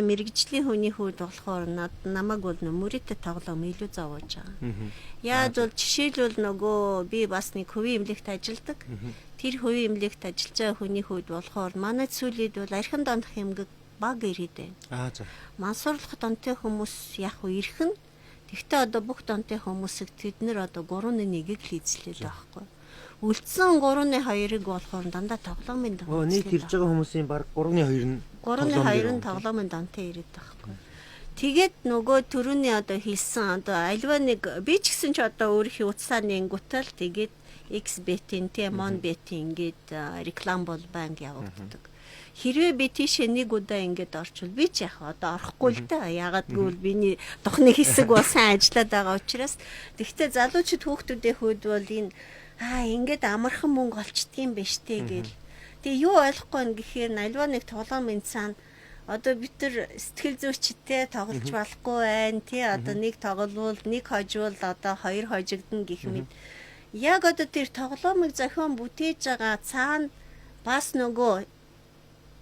Мэргэжлийн хүний хувьд болохоор над намайг бол мөрийтэй тоглоом илүү зовоож байгаа. Яаж бол жишээлбэл нөгөө би бас нэг хувийн эмнэлэгт ажилладаг. Тэр хувийн эмнэлэгт ажиллаж байгаа хүний хувьд болохоор манай зүйлүүд бол архин донтох эмгэг баг ирээд байна. Аа за. Мансуурлах донтой хүмүүс яг уу ирэх нь. Тэгвэл одоо бүх донтой хүмүүсийг тэд нэр одоо 3.1-ийг л эзлээд байгаа байхгүй. Үлдсэн 3.2-ыг болохоор дандаа тоглоомын донтой. Оо, нийт ирж байгаа хүмүүсийн баг 3.2 нь 3.2 нь тоглоомын донтой ирээд байгаа байхгүй. Тэгээд нөгөө төрөний одоо хэлсэн одоо альва нэг би ч гэсэн ч одоо өөрийнхөө утсаа нэнгүүтэл тэгээд XBet-ийн те Monbet-ийн ингээд реклам бол банк явагддаг. Хэрвээ би тийшээ нэг удаа ингээд орчвол би ч яг одоо орохгүй л дээ. Ягаад гэвэл биний духны хэсэг бол сайн ажиллаад байгаа учраас. Тэгвэл залуучууд хүүхдүүдийн хувьд бол энэ ингээд амархан мөнгө олчдгийм биш те гэл. Тэгээ юу ойлгохгүй юм гэхээр альва нэг тоглоомын цаана одоо бид нар сэтгэл зүйчтэй тоглож болохгүй байна тий, одоо нэг тогловол нэг хожвол одоо хоёр хожигдно гэх мэт. Яг одоо тэр тоглоомыг зохион бүтээж байгаа цаана бас нөгөө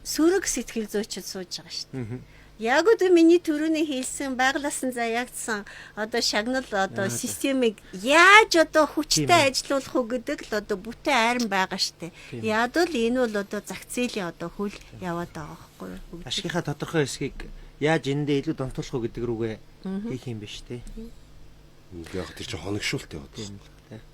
сөрөг сэтгэл зүйчд сууж байгаа шүү дээ. Яг одоо миний түрүүний хэлсэн байглаас нь заяагдсан одоо шагнал одоо системийг яаж одоо хүчтэй ажилуулах уу гэдэг л одоо бүтэн айран байгаа штэ. Яг л энэ бол одоо зах зээлийн одоо хөл яваад байгаа байхгүй юу? Ашигынхаа тодорхой хэсгийг яаж энэндээ илүү донтуулах уу гэдэг рүүгээ хийх юм биш те. Яг тэр чинь хоногшуулт яваад байна.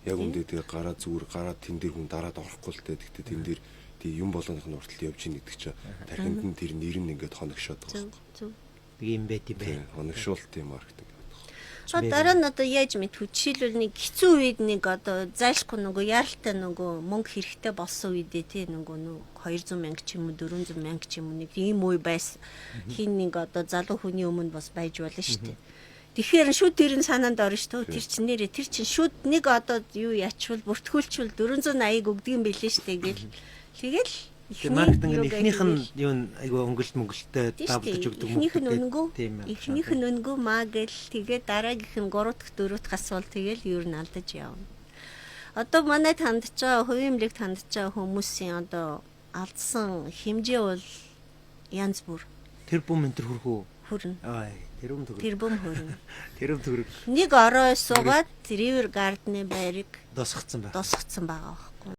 Яг үндэ тэгээ гараа зүгээр гараа тэн дээр хүн дараад орохгүй л те. Тэгтээ тэн дээр тий юм болгоных нь урталт явж ийн гэдэг чинь тархинд нь тэр нэр нь ингээд хоногшоод байгаа байхгүй. Нэг юм байт юм байна. Хоногшуултын маркетинг гэдэг. А дараа нь одоо яаж мэдхүү? Жишээлбэл нэг хэцүү үед нэг одоо зайлшгүй нөгөө яаралтай нөгөө мөнгө хэрэгтэй болсон үедээ тий нөгөө 200 мянга ч юм уу 400 мянга ч юм уу нэг ийм үе байсан. Хин нэг одоо залуу хүний өмнө бас байж болно шүү дээ. Тэгэхээр шүд тэр нь санаанд орно шүү дээ. Тэр чинь нэрээ тэр чинь шүд нэг одоо юу ячвал бүртгүүлчвэл 480-ыг өгдөг юм билээ шүү дээ гэл. Тэгэл маркетинг нь эхнийх нь юу айгүй өнгөлт мөнгөлттэй давлаж өгдөг мөнгө. Эхнийх нь өнгөө. Эхнийх нь өнгөө маа гэл тэгээ дараагийнх нь 3 дахь 4 дахь асуул тэгэл ер нь алдаж явна. Одоо манай хандж байгаа хувийн эмнэлэгт хандж байгаа хүмүүсийн одоо алдсан хэмжээ бол янз бүр. Тэр бум энэ төр хүрэх үү? Хүрнэ. Аа, тэрбум төгрөг. Тэрбум хүрнэ. Тэрбум төгрөг. Нэг орой суугаад River Garden-ы байрыг дусгацсан байна. Дусгацсан байгаа байхгүй.